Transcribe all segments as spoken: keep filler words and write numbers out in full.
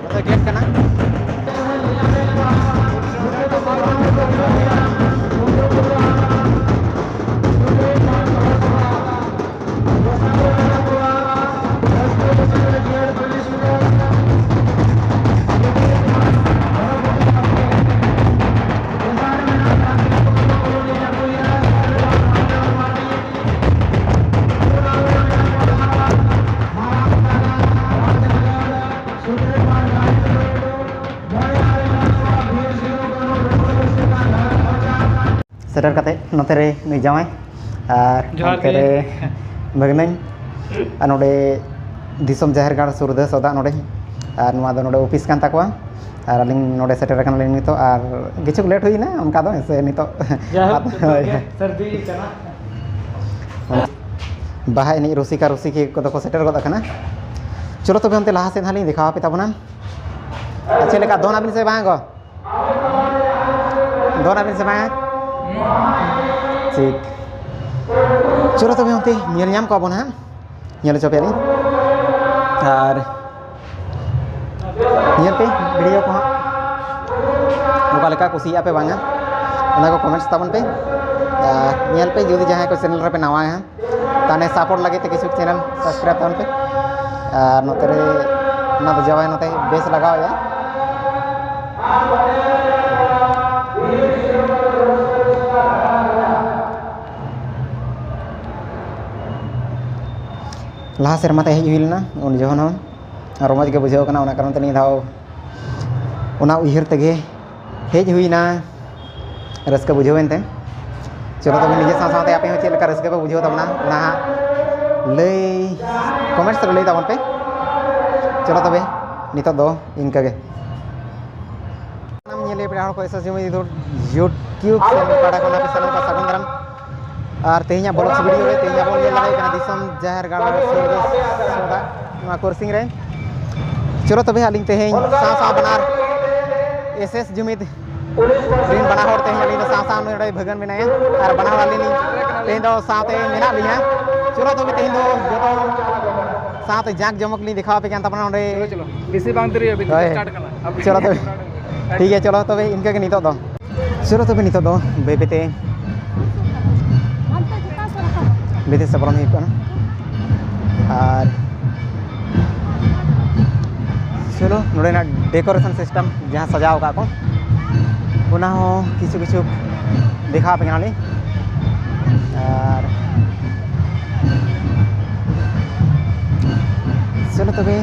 ᱱᱚᱛᱮ ᱜᱮᱴ ᱠᱟᱱᱟ᱾ ᱥᱮᱴᱮᱨ ᱠᱟᱛᱮ ᱱᱚᱛᱮ ᱨᱮ ᱱᱩᱭ ᱡᱟᱶᱟᱭ ᱟᱨ ᱡᱚᱦᱟᱨ ᱚᱱᱛᱮ ᱜᱮ᱾ ᱨᱮ ᱵᱷᱟᱹᱜᱽᱱᱟᱹᱧ᱾ ᱟᱨ ᱱᱚᱰᱮ ᱫᱤᱥᱚᱢ ᱡᱟᱦᱮᱨ ᱜᱟᱲ ᱥᱩᱨ ᱨᱮ ᱥᱚᱫᱟ ᱱᱚᱰᱮ, ᱟᱨ ᱱᱚᱣᱟ ᱫᱚ ᱱᱚᱰᱮ ᱚᱯᱷᱤᱥ ᱠᱟᱱ ᱛᱟᱠᱚᱣᱟ᱾ ᱟᱨ ᱟᱹᱞᱤᱧ ᱱᱚᱰᱮ ᱥᱮᱴᱮᱨ ᱟᱠᱟᱱᱟᱞᱤᱧ ᱱᱤᱛᱚᱜ, ᱟᱨ ᱠᱤᱪᱷᱩ ᱞᱮᱴ ᱦᱩᱭᱱᱟ, ᱚᱱᱠᱟ ᱫᱚ ᱦᱮᱸ ᱥᱮ ᱱᱤᱛᱚᱜ᱾ ᱡᱟᱭᱦᱳᱠ, ᱦᱳᱭ᱾ ᱡᱚᱛᱚ ᱜᱮ ᱥᱟᱹᱨᱫᱤ ᱠᱟᱱᱟ᱾ ᱵᱟᱦᱟ ᱮᱱᱮᱡ ᱨᱩᱥᱤᱠᱟ ᱨᱩᱥᱤᱠᱤᱭᱟᱹ ᱠᱚᱫᱚ ᱠᱚ ᱥᱮᱴᱮᱨ ᱜᱚᱫ ᱟᱠᱟᱱᱟ᱾ ᱪᱚᱞᱚ ᱛᱚᱵᱮ ᱚᱱᱛᱮ ᱞᱟᱦᱟ ᱥᱮᱫ ᱦᱟᱸᱜ ᱞᱤᱧ ᱫᱮᱠᱷᱟᱣ ᱟᱯᱮ ᱛᱟᱵᱚᱱᱟ᱾ ᱟᱨ ᱪᱮᱫ ᱞᱮᱠᱟ ᱫᱚᱱ ᱟᱵᱤᱱ ᱥᱮ ᱵᱟᱝ ᱜᱚ? ᱫᱚᱱ ᱟᱵᱤᱱ ᱥᱮ ᱵᱟᱝ? ᱴᱷᱤᱠ᱾ ᱪᱚᱞᱚ ᱛᱚᱵᱮ ᱚᱱᱛᱮ ᱧᱮᱞ ᱧᱟᱢ ᱠᱚᱣᱟ ᱵᱚᱱ ᱦᱟᱸᱜ, ᱧᱮᱞ ᱦᱚᱪᱚ ᱯᱮᱭᱟ ᱞᱤᱧ᱾ ᱟᱨ ᱧᱮᱞ ᱯᱮ ᱵᱷᱤᱰᱤᱭᱳ ᱠᱚ ᱦᱟᱸᱜ, ᱚᱠᱟ ᱞᱮᱠᱟ ᱠᱩᱥᱤᱭᱟᱜᱼᱟ ᱯᱮ ᱵᱟᱝᱟ, ᱚᱱᱟ ᱠᱚ ᱠᱚᱢᱮᱱᱴᱥ ᱛᱟᱵᱚᱱ ᱯᱮ᱾ ᱟᱨ ᱧᱮᱞ ᱯᱮ ᱡᱩᱫᱤ ᱡᱟᱦᱟᱸᱭ ᱠᱚ ᱪᱮᱱᱮᱞ ᱨᱮᱯᱮ ᱱᱟᱣᱟ ᱦᱟᱸᱜ, ᱛᱟᱦᱚᱞᱮ ᱥᱟᱯᱳᱨᱴ ᱞᱟᱹᱜᱤᱫ ᱛᱮ ᱠᱤᱪᱷᱩ ᱪᱮᱱᱮᱞ ᱥᱟᱵᱥᱠᱨᱟᱭᱤᱵ ᱛᱟᱵᱚᱱ ᱯᱮ᱾ ᱟᱨ ᱱᱚᱛᱮ ᱨᱮ ᱚᱱᱟ ᱫᱚ ᱡᱟᱶᱟᱭ ᱱᱚᱛᱮ ᱵᱮᱥ ᱞᱟᱜᱟᱣᱮᱫᱼᱟ᱾ ᱞᱟᱦᱟ ᱥᱮᱨᱢᱟ ᱛᱮ ᱦᱮᱡ ᱦᱩᱭ ᱞᱮᱱᱟ, ᱩᱱ ᱡᱚᱠᱷᱚᱱ ᱦᱚᱸ ᱨᱚᱢᱚᱡᱽ ᱜᱮ ᱵᱩᱡᱷᱟᱹᱣ ᱠᱟᱱᱟ, ᱚᱱᱟ ᱠᱟᱨᱚᱱ ᱛᱮ ᱱᱤᱭᱟᱹ ᱫᱷᱟᱣ ᱚᱱᱟ ᱩᱭᱦᱟᱹᱨ ᱛᱮᱜᱮ ᱦᱮᱡ ᱦᱩᱭᱱᱟ, ᱨᱟᱹᱥᱠᱟᱹ ᱵᱩᱡᱷᱟᱹᱣ ᱮᱱᱛᱮ᱾ ᱪᱚᱞᱚ ᱛᱚᱵᱮ ᱱᱤᱡᱮ ᱥᱟᱶ ᱥᱟᱶᱛᱮ ᱟᱯᱮ ᱦᱚᱸ ᱪᱮᱫ ᱞᱮᱠᱟ ᱨᱟᱹᱥᱠᱟᱹ ᱯᱮ ᱵᱩᱡᱷᱟᱹᱣ ᱛᱟᱵᱚᱱᱟ, ᱚᱱᱟ ᱦᱟᱸᱜ ᱞᱟᱹᱭ, ᱠᱚᱢᱮᱱᱴᱥ ᱨᱮ ᱞᱟᱹᱭ ᱛᱟᱵᱚᱱ ᱯᱮ᱾ ᱪᱚᱞᱚ ᱛᱚᱵᱮ ᱱᱤᱛᱚᱜ ᱫᱚ ᱤᱱᱠᱟᱹ ᱜᱮ᱾ ᱥᱟᱱᱟᱢ ᱧᱮᱞᱮ ᱯᱮᱲᱟ ᱦᱚᱲ ᱠᱚ, ᱮᱥ ᱮᱥ ᱡᱩᱢᱤ ᱫᱚ YouTube ᱪᱮᱱᱮᱞ ᱯᱟᱦᱴᱟ ᱠᱷᱚᱱ ᱟᱯᱮ ᱥᱟᱱᱟᱢ ᱠᱚ ᱥᱟᱹᱜᱩᱱ ᱫᱟᱨᱟᱢ᱾ ᱟᱨ ᱛᱮᱦᱮᱧᱟᱜ ᱵᱞᱚᱜ ᱵᱷᱤᱰᱤᱭᱳ ᱨᱮ ᱛᱮᱦᱮᱧ ᱟᱵᱚ ᱧᱮᱞ ᱫᱟᱲᱮᱭᱟᱜ ᱠᱟᱱᱟ ᱫᱤᱥᱚᱢ ᱡᱟᱦᱮᱨ ᱜᱟᱲ ᱥᱩᱨ ᱨᱮ ᱥᱚᱫᱟ ᱱᱚᱣᱟ ᱠᱩᱨᱥᱤᱝ ᱨᱮ᱾ ᱪᱚᱞᱚ ᱛᱚᱵᱮ ᱟᱹᱞᱤᱧ ᱛᱮᱦᱮᱧ ᱥᱟᱶ ᱥᱟᱶ ᱵᱟᱱᱟᱨ ᱮᱥ ᱮᱥ ᱡᱩᱢᱤᱫ ᱨᱤᱱ ᱵᱟᱱᱟ ᱦᱚᱲ ᱛᱮᱦᱮᱧ ᱟᱹᱞᱤᱧ ᱫᱚ ᱥᱟᱶ ᱥᱟᱶ ᱱᱚᱰᱮ ᱵᱷᱟᱹᱜᱟᱹᱱ ᱢᱮᱱᱟᱭᱟ ᱟᱨ ᱵᱟᱱᱟ ᱦᱚᱲ ᱟᱹᱞᱤᱧ ᱞᱤᱧ ᱛᱮᱦᱮᱧ ᱫᱚ ᱥᱟᱶᱛᱮ ᱢᱮᱱᱟᱜ ᱞᱤᱧᱟ᱾ ᱪᱚᱞᱚ ᱛᱚᱵᱮ ᱛᱮᱦᱮᱧ ᱫᱚ ᱡᱚᱛᱚ ᱥᱟᱶᱛᱮ ᱡᱟᱸᱠ ᱡᱚᱢᱚᱠ ᱞᱤᱧ ᱫᱮᱠᱷᱟᱣ ᱟᱯᱮ ᱠᱟᱱ ᱛᱟᱵᱚᱱᱟ ᱱᱚᱰᱮ᱾ ᱪᱚᱞᱚ ᱪᱚᱞᱚ, ᱵᱮᱥᱤ ᱵᱟᱝ ᱫᱮᱨᱤᱭᱟ, ᱵᱤᱞᱤ ᱦᱳᱭ᱾ ᱥᱴᱟᱨᱴ ᱠᱟᱱᱟ᱾ ᱪᱚᱞᱚ ᱛᱚᱵᱮ, ᱴᱷᱤᱠ ᱜᱮᱭᱟ, ᱪᱚᱞᱚ ᱛᱚᱵᱮ ᱤᱱᱠᱟᱹ ᱜᱮ ᱱᱤᱛᱚᱜ ᱫᱚ᱾ ᱪᱚᱞᱚ ᱛᱚᱵᱮ ᱱᱤᱛᱚᱜ ᱫᱚ ᱵᱟᱹᱭ ᱵᱟᱹᱭ ᱛᱮ ᱵᱷᱤᱛᱤᱨ ᱥᱮᱫ ᱵᱚᱞᱚᱱ ᱦᱩᱭᱩᱜ ᱠᱟᱱᱟ᱾ ᱟᱨ ᱪᱚᱞᱚ, ᱱᱚᱰᱮᱱᱟᱜ ᱰᱮᱠᱳᱨᱮᱥᱚᱱ ᱥᱤᱥᱴᱮᱢ ᱡᱟᱦᱟᱸ ᱥᱟᱡᱟᱣ ᱟᱠᱟᱫ ᱠᱚ, ᱚᱱᱟ ᱦᱚᱸ ᱠᱤᱪᱷᱩ ᱠᱤᱪᱷᱩ ᱫᱮᱠᱷᱟᱣ ᱟᱯᱮ ᱠᱟᱱᱟᱞᱤᱧ᱾ ᱟᱨ ᱪᱚᱞᱚ ᱛᱚᱵᱮ,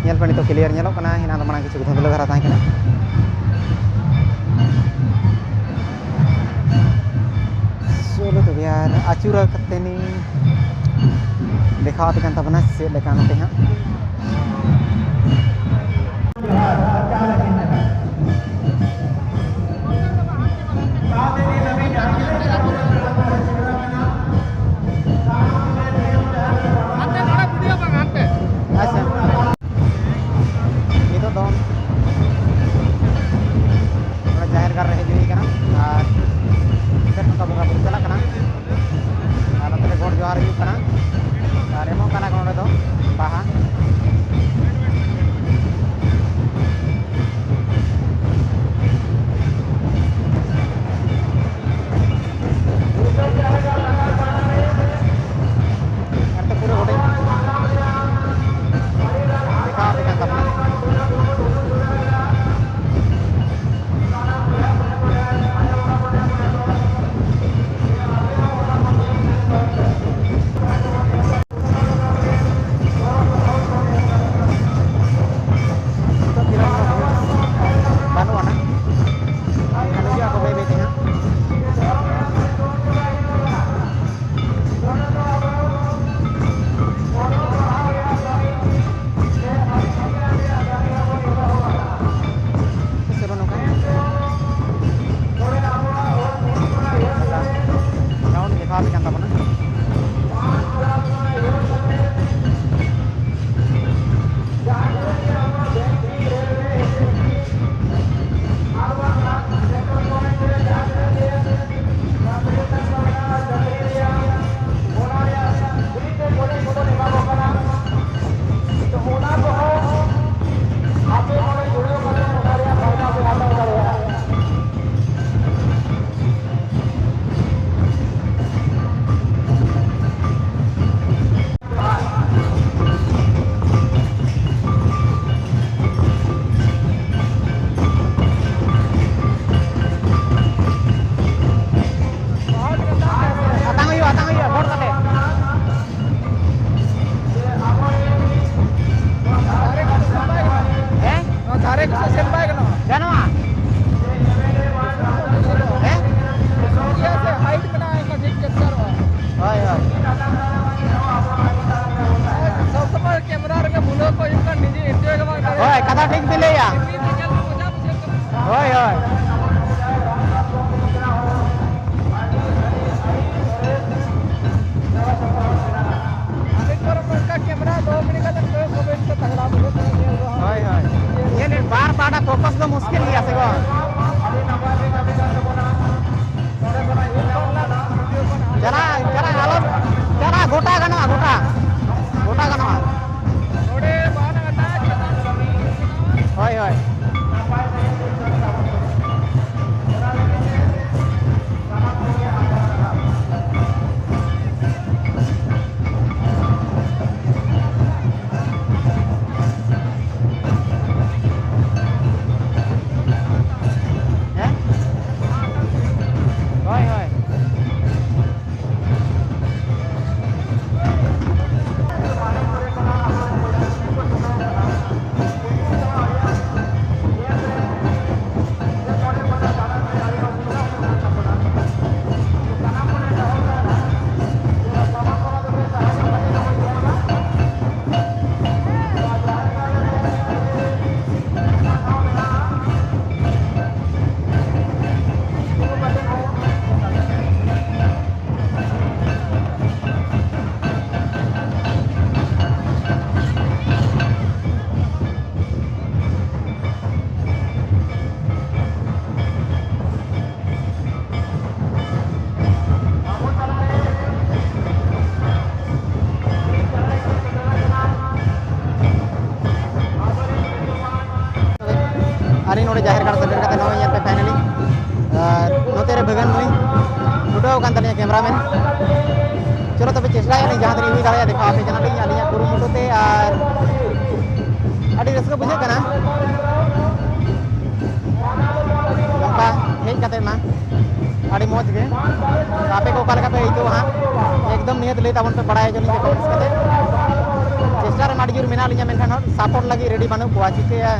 ᱧᱮᱞ ᱯᱮ, ᱱᱤᱛᱚᱜ ᱠᱞᱤᱭᱟᱨ ᱧᱮᱞᱚᱜ ᱠᱟᱱᱟ, ᱮᱱᱟᱝ ᱫᱚ ᱢᱟᱲᱟᱝ ᱠᱤᱪᱷᱩ ᱫᱷᱩᱸᱫᱽᱞᱟᱹ ᱫᱷᱟᱨᱟ ᱛᱟᱦᱮᱸ ᱠᱟᱱᱟ᱾ ᱪᱚᱞᱚ ᱛᱚᱵᱮ, ᱟᱨ ᱟᱹᱪᱩᱨ ᱠᱟᱛᱮ ᱱᱤᱧ ᱫᱮᱠᱷᱟᱣ ᱟᱯᱮ ᱠᱟᱱ ᱛᱟᱵᱚᱱᱟ ᱪᱮᱫ ᱞᱮᱠᱟ ᱱᱚᱛᱮ ᱦᱟᱸᱜ᱾ ᱟᱪᱪᱷᱟ, ᱱᱤᱛᱚᱜ ᱫᱚ ᱱᱚᱰᱮ ᱡᱟᱦᱮᱨ ᱜᱟᱲ ᱨᱮ ᱦᱮᱡ ᱦᱩᱭ ᱠᱟᱱᱟ ᱟᱨ ᱱᱤᱛᱚᱜ ᱱᱚᱝᱠᱟ ᱵᱚᱸᱜᱟ ᱵᱩᱨᱩ ᱪᱟᱞᱟᱜ ᱠᱟᱱᱟ ᱟᱨ ᱱᱚᱛᱮ ᱨᱮ ᱜᱚᱰ ᱡᱚᱦᱟᱨ ᱦᱩᱭᱩᱜ ᱠᱟᱱᱟ ᱟᱨ ᱮᱢᱚᱜ ᱠᱟᱱᱟ ᱠᱚ ᱱᱚᱰᱮ ᱫᱚ ᱵᱟᱦᱟ᱾ ᱟᱨ ᱯᱟᱦᱴᱟ ᱯᱷᱳᱠᱟᱥ ᱫᱚ ᱢᱩᱥᱠᱤᱞ ᱜᱮᱭᱟ ᱥᱮ ᱜᱚ? ᱪᱟᱞᱟᱜ, ᱪᱟᱞᱟᱜ, ᱟᱞᱚ, ᱪᱟᱞᱟᱜ, ᱜᱚᱴᱟ ᱜᱟᱱᱚᱜᱼᱟ, ᱜᱚᱴᱟ, ᱜᱚᱴᱟ ᱜᱟᱱᱚᱜᱼᱟ᱾ ᱦᱳᱭ, ᱦᱳᱭ᱾ ᱦᱮᱸ? ᱦᱳᱭ, ᱦᱳᱭ᱾ ᱟᱨ ᱤᱧ ᱱᱚᱰᱮ ᱡᱟᱦᱮᱨ ᱜᱟᱲ ᱥᱮᱴᱮᱨ ᱠᱟᱛᱮ ᱱᱚᱜᱼᱚᱭ ᱧᱮᱞ ᱯᱮ finally, ᱟᱨ ᱱᱚᱛᱮ ᱨᱮ ᱵᱷᱟᱹᱜᱟᱹᱱ ᱢᱟᱹᱭ ᱪᱷᱩᱴᱟᱹᱣ ᱟᱠᱟᱱ ᱛᱟᱞᱤᱧᱟ cameraman᱾ ᱪᱚᱞᱚ ᱛᱚᱵᱮ ᱪᱮᱥᱴᱟᱭᱟ ᱞᱤᱧ ᱡᱟᱦᱟᱸ ᱛᱤᱱᱟᱹᱜ ᱦᱩᱭ ᱫᱟᱲᱮᱭᱟᱜᱼᱟ ᱫᱮᱠᱷᱟᱣ ᱟᱯᱮ ᱠᱟᱱᱟᱞᱤᱧ ᱟᱹᱞᱤᱧᱟᱜ ᱠᱩᱨᱩᱢᱩᱴᱩ ᱛᱮ, ᱟᱨ ᱟᱹᱰᱤ ᱨᱟᱹᱥᱠᱟᱹ ᱵᱩᱡᱷᱟᱹᱜ ᱠᱟᱱᱟ ᱱᱚᱝᱠᱟ ᱦᱮᱡ ᱠᱟᱛᱮ ᱢᱟ᱾ ᱟᱹᱰᱤ ᱢᱚᱡᱽ ᱜᱮ᱾ ᱟᱯᱮ ᱠᱚ ᱚᱠᱟ ᱞᱮᱠᱟ ᱯᱮ ᱟᱹᱭᱠᱟᱹᱣᱟ ᱦᱟᱸᱜ, ᱮᱠᱫᱚᱢ ᱱᱤᱦᱟᱹᱛ ᱞᱟᱹᱭ ᱛᱟᱵᱚᱱ ᱯᱮ, ᱵᱟᱲᱟᱭ ᱦᱚᱪᱚ ᱞᱤᱧ ᱯᱮ comments ᱠᱟᱛᱮ᱾ ᱪᱮᱥᱴᱟ ᱨᱮ ᱟᱹᱰᱤ ᱡᱳᱨ ᱢᱮᱱᱟᱜ ᱞᱤᱧᱟ, ᱢᱮᱱᱠᱷᱟᱱ ᱦᱚᱲ support ᱞᱟᱹᱜᱤᱫ ready ᱵᱟᱹᱱᱩᱜ ᱠᱚᱣᱟ, ᱪᱤᱠᱟᱹᱭᱟ?